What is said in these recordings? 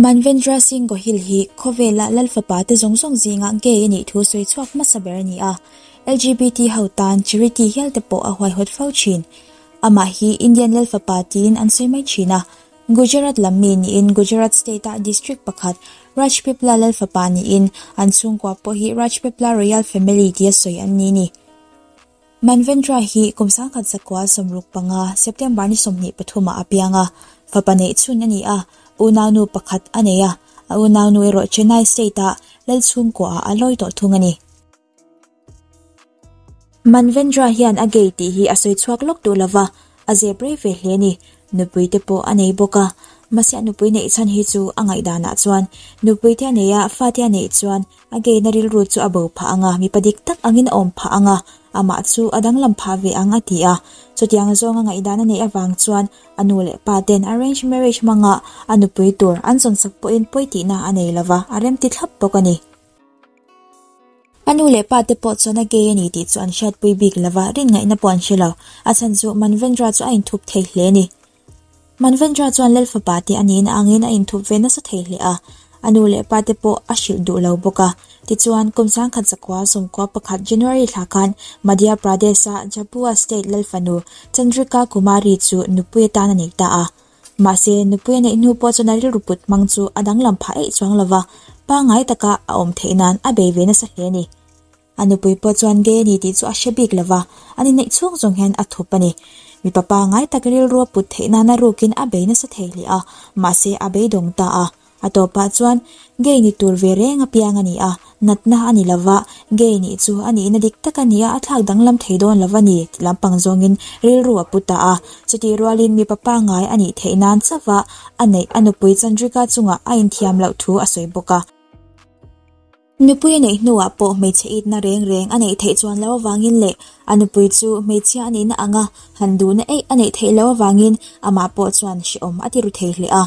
Manvendra Singh Gohil hi khawvela lal fapa te zawng zawng zinga gay a nih thu sawi chhuak hmasa ber a ni a, LGBT ho tan charity hial te pawh a huaihawt fo thin. Amah hi Indian lal fapa tiin an sawi mai thin a, Gujarat lam mi niin Gujarat state-a district pakhat Rajpipla lal fapa niin an chhungkua pawh hi Rajpipla Royal Family tia sawi an ni ni. Manvendra hi kum 1965 September ni 23 ah a piang a, fapa neih chhun a ni a, unaunu pakhat a nei a, a unaunu erawh Chennai state-ah lal chhungkuaah a lawi tawh thung a ni. Manvendra hian a gay tih hi a sawi chhuak lawk duh lova, a zep rei ve hle a ni. Nupui te pawh a nei bawk a, mahse a nupui neih chhan hi chu a ngaihdanah chuan nupui te a nei a, fate a neih chuan A geina rilru chu a bo phah ang a, mipa dik tak angin a awm phah ang a, amah chu a danglam phah ve ang a ti a. Chutiang zawnga ngaihdan a neih avang chuan a nu leh pa ten arrange marriage hmanga a nupui tur an zawnsak pawhin pawi tihna a nei lova, a remti thlap bawk a ni. A nu leh pa te pawh chuan a gay a ni tih chu an hriatpui bik lova, rinngaihna pawh an hre lo. A chhan chu Manvendra chu a inthup thei hle a ni. Manvendra chuan Lal fapa te a nihna angin a inthup ve nasa thei hle a, a nu leh pa te pawh a hrilh duh lo bawk a. Tichuan, kum 1911 January thla khan Madhya Pradesh-a Jhabua State Lal fanu Chandrika Kumari chu nupui atan a nei ta a. Mahse, nupui a neih hnu pawh chuan a rilru put hmang chu a danglam phah eih chuang lo va, pangngai taka a awm theih nan a bei ve nasa hle a ni. A nupui pawh chuan gay a ni tih chu a hre bik lo va, an inneih chhung zawng hian a thup a ni. Mipa pangngai tak rilru a put theih nana rukin a bei nasa thei hle a, mahse a beidawng ta a. A tawpah chuan gay ni tur ve reng apiang a ni a, natna a ni lo va, gay nih chu a nihna dik tak a ni a, a thlak danglam thei dawn lo va ni ti lampang zawngin rilru a pu ta a. Chutih rualin mipa pangngai a nih theih nan chauh a, a neih a nupui Chandrika chungah a inthiam loh thu a sawi bawk a. Nupui a neih hnuah pawh hmeichhe itna reng reng a neih theih chuan loh avangin leh a nupui chu hmeichhia a nihna anga han duhna eih a neih theih loh avangin amah pawh chuan hrehawm a ti ru thei hle a.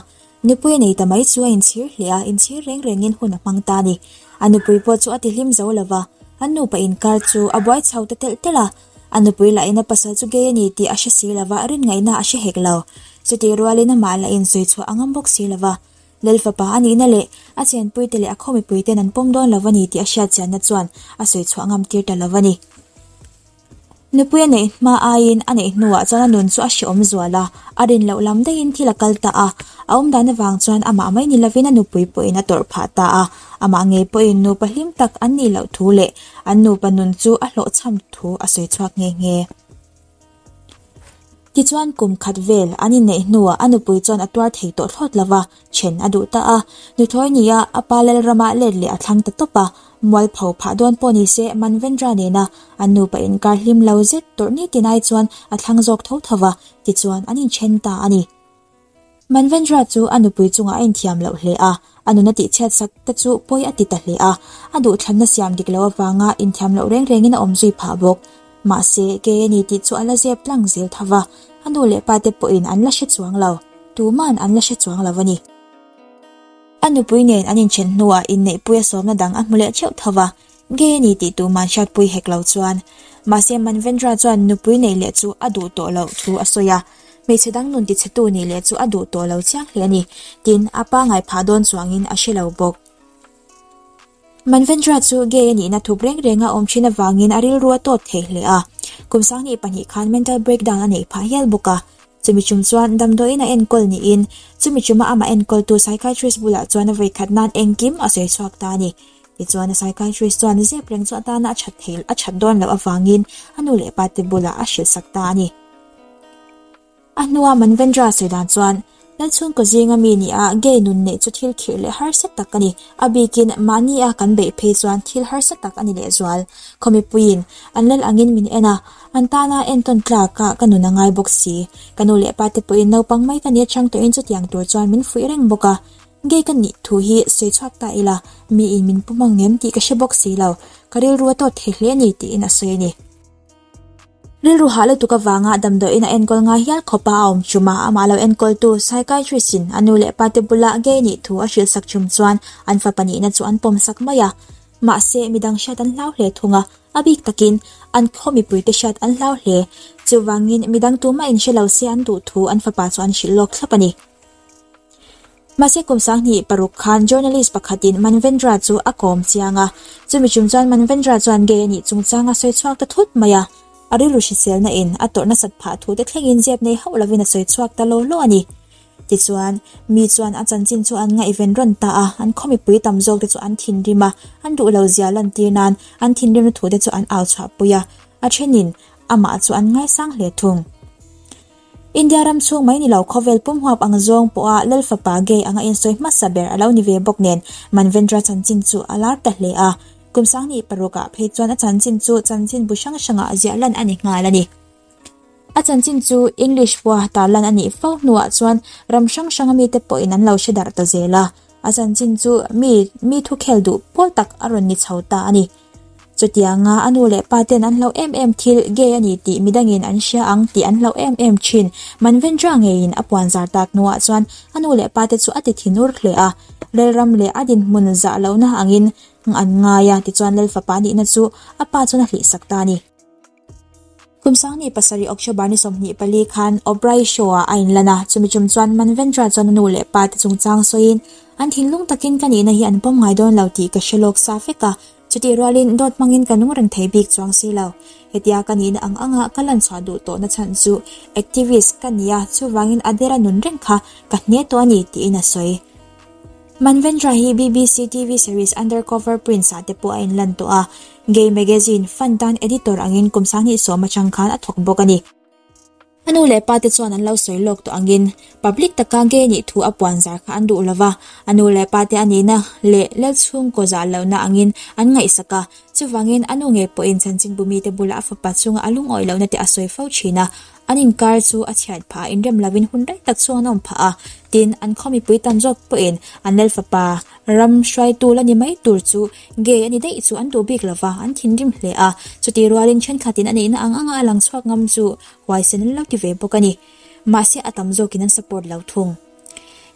Nupui a nei ta mai chu a inchhir hle a, inchhir reng rengin hun a hmang ta a ni. A nupui pawh chu a ti hlim zo lo va, an nupa inkar chu a buai chho ta telh telh a. A nupui lahin a pasal chu gay a ni tih a hre si lo va, rinngaihna a hre hek lo. Chutih rualin amah lahin sawi chhuah a ngam bawk si lo va. Lal fapa a nihna leh a chenpuite leh a khaw mipuiten an pawm dawn lo a ni tih a hriatchianna chuan a sawi chhuah ngam tir ta lo a ni. Nupui a neih hma aiin a neih hnuah chuan a nun chu a hrehawm zual a, a rin loh lam daihin thil a kal ta a, a awmdan avang chuan amah mai ni lovin a nupui pawhin a tawrh phah ta a, amah ngei pawhin nupa hlim tak an nih loh thu leh an nupa nun chu a hlawhchham thu a sawi chhuak nghe nghe. Tichuan kum khat vel an inneih hnuah a nupui chuan a tuar thei tawh thlawt lo va, then a duh ta a. Nuthlawi nia a pa Lalrama let leh a thlang ta tawp a, mualpho phah dawn pawh ni se Manvendra nena an nupa inkar hlim lo zet tawrh ni tinai chuan a thlang zawk tho tho va, tichuan an inthen ta a ni. Manvendra chu a nupui chungah a inthiam loh hle a, a nuna tihchhiat sak te chu pawi a ti ta hle a, a duhthlanna siam dik loh avanga inthiam loh reng rengin a awm zui phah bawk. Mahse, kei a ni tih chu a la zep tlang zel tho va, a nu leh pa te pawhin an la hre chuang lo, tuman an la hre chuang lo a ni. A nupui nen an inthen hnuah inneihpui a sawmna dang a hmu leh theuh tho va, gay a ni tih tuman hriatpui hek lo chuan. Mahse, Manvendra chuan nupui neih leh chu a duh tawh loh thu a sawi a, hmeichhe dang nun tichhetu nih leh chu a duh tawh lo chiang hle a ni, tin, a pa ngaihphah dawn chuangin a hre lo bawk. Manvendra chu gay a nihna thup reng renga awm thin avangin a rilru a tawt thei hle a, kum 22 khan mental breakdown a neih phah hial bawk a. Chumi chum chuan damdawiin a enkawl niin, chumi chuma amah enkawltu psychiatrist bulah chuan a vawikhat nan engkim a sawi chhuak ta a ni. Tichuan a psychiatrist chuan zep reng chu atana a that thei a that dawn loh avangin a nu leh pa te bulah a hrilh sak ta a ni. A hnua Manvendra sawi dan chuan, Lalchhungkaw zinga mi nia gay nun neih chu thil khirh leh harsa tak a ni. A bikin mahni a kan beih phei chuan thil harsa tak a ni lehzual. Khaw mipuiin an lal angin min en a, an tana entawn tlak a ka nun a ngai bawk si. Ka nu leh pa te pawhin naupang mai ka nia chang tawhin chutiang tur chuan min fuih reng bawk a. Gay ka nih thu hi sawi chhuak ta ila, miin min pu hmang ngem tih ka hre bawk si lo. Ka rilru a tawt thei hle a ni tiin a sawi a ni. Rilru hah lutuk avanga damdawiin a enkawl ngai hial khawpa a awm chum a, amah lo enkawltu psychiatrist-in a nu leh pate bula gay nih thu a hrilhsak chum chuan an fapa nihna chu an pawmsak mai a. Mahse, midang hriat an hlau hle thung a, a bik takin an khaw mipuite hriat an hlau hle. Chuvangin, midang tumah inhre lo se an duh thu an fapa chu an hrilh lawk thlap a ni. Mahse kum 2006 khan journalist pakhatin Manvendra chu a kawm chiang a, chumi tum chuan Manvendra chuan gay a nih chungchang a sawi chhuak ta thut mai a, a rilru hriselna in a tawrh nasat phah thu te thlengin zep nei hauh lovin a sawi chhuak ta law law a ni. Tichuan, mi chuan a chanchin chu an ngaihven rawn ta a, an khaw mipui tam zawk te chu an thinrim a, an duh lo zia lantir nan an thinrimna thu te chu an au chhuahpui a, a thenin amah chu an ngaisang hle thung. India ram chhung mai ni lo khawvel pum huap ang zawng pawha Lal fapa gay anga insawi hmasa ber a lo ni ve bawk nen Manvendra chanchin chu a lar ta hle a, kum 2006 ah phei chuan a chanchin chu chanchin bu hrang hrangah ziah lan a ni nghal a ni. A chanchin chu English pawha tarlan a nih fo hnuah chuan ram hrang hranga mite pawhin an lo hre darh ta zel a, a chanchin chu mi mi thukhel duh pawl tak a rawn ni chho ta a ni. Chutianga a nu leh pa ten an hlauh em em thil gay a ni tih midangin an hria ang tih an hlauh em em thin. Manvendra ngeiin a puan zar tak hnuah chuan a nu leh pa te chu a ti thinur hle a. Lalram leh a dinhmun zah lohna angin an ngai a, tichuan Lalfapa nihna chu a pa chuan a hlihsak ta a ni. Kum 2007 October ni 24 khan Oprah-i show-ah a inlan a, chumi tum chuan Manvendra chuan a nu leh pa te chungchang sawiin, An thinlung takin ka nihna hi an pawm ngai dawn lo tih ka hre lawk sa vek a, chutih rualin dawt hmangin ka nung reng thei bik chuang si lo. Hetia ka nihna ang anga ka lan chhuah duh tawhna chhan chu activist ka ni a, chuvangin a dera nun reng kha ka hne tawh a ni, tiin a sawi. Manvendra hi BBC TV series Undercover Prince ah te pawh a inlan tawh a, Gay magazine Fun tan editor angin kum 2010 atang khan a thawk bawk a ni. A nu leh pa te chuan an lo sawi lawk tawh angin public taka gay nih thu a puan zar kha an duh lova, a nu leh pa te a nihna leh lal chhungkaw zah lohna angin an ngaihsak a, chuvangin a nu ngei pawhin chanchinbu mite bulah a fapa chunga a lungawi lohna te a sawi fo thin a. An inkar chu a chhiat phah a, inrem lovin hun rei tak chhung an awm phah a, tin, an khaw mipui tam zawk pawhin an lal fapa ram hruaitu la ni mai tur chu gay a ni daih chu an duh bik lova, an thinrim hle a, chutih rualin thenkhatin a neihna ang anga a lang chhuak ngam chu huaisen an lo ti ve bawk a ni. Mahse a tam zawkin an support lo thung.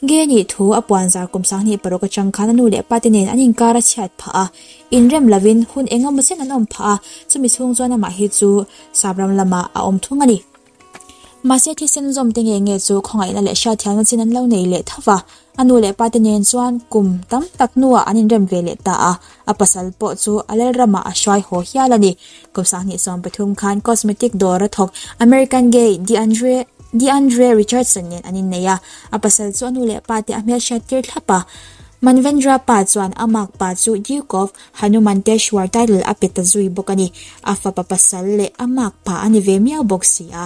Gay nih thu a puan zar kum 2006 atang khan a nu leh pa te nen an inkar a chhiat phah a, inrem lovin hun eng emaw chen an awm phah a, chumi chhung chuan amah hi chu Sapram lamah a awm thung a ni. Mahse thisen zawm te nge nge chu khawngaihna leh hriatthiamna chin an lo nei leh tho va, a nu leh pa te nen chuan kum tam tak hnuah an inrem ve leh ta a, a pasal pawh chu a lalramah a hruai haw hial a ni. Kum 2013 khan cosmetic dawr a thawk American gay DeAndre DeAndre Richardson nen an innei a, a pasal chu a nu leh pa te a hmelhriat tir thlap a. Manvendra pa chuan a mark pa chu Duke of Hanumanteshwar title a pe ta zui bawk a ni. A fapa pasal leh a mark pa a ni ve miau bawk si a.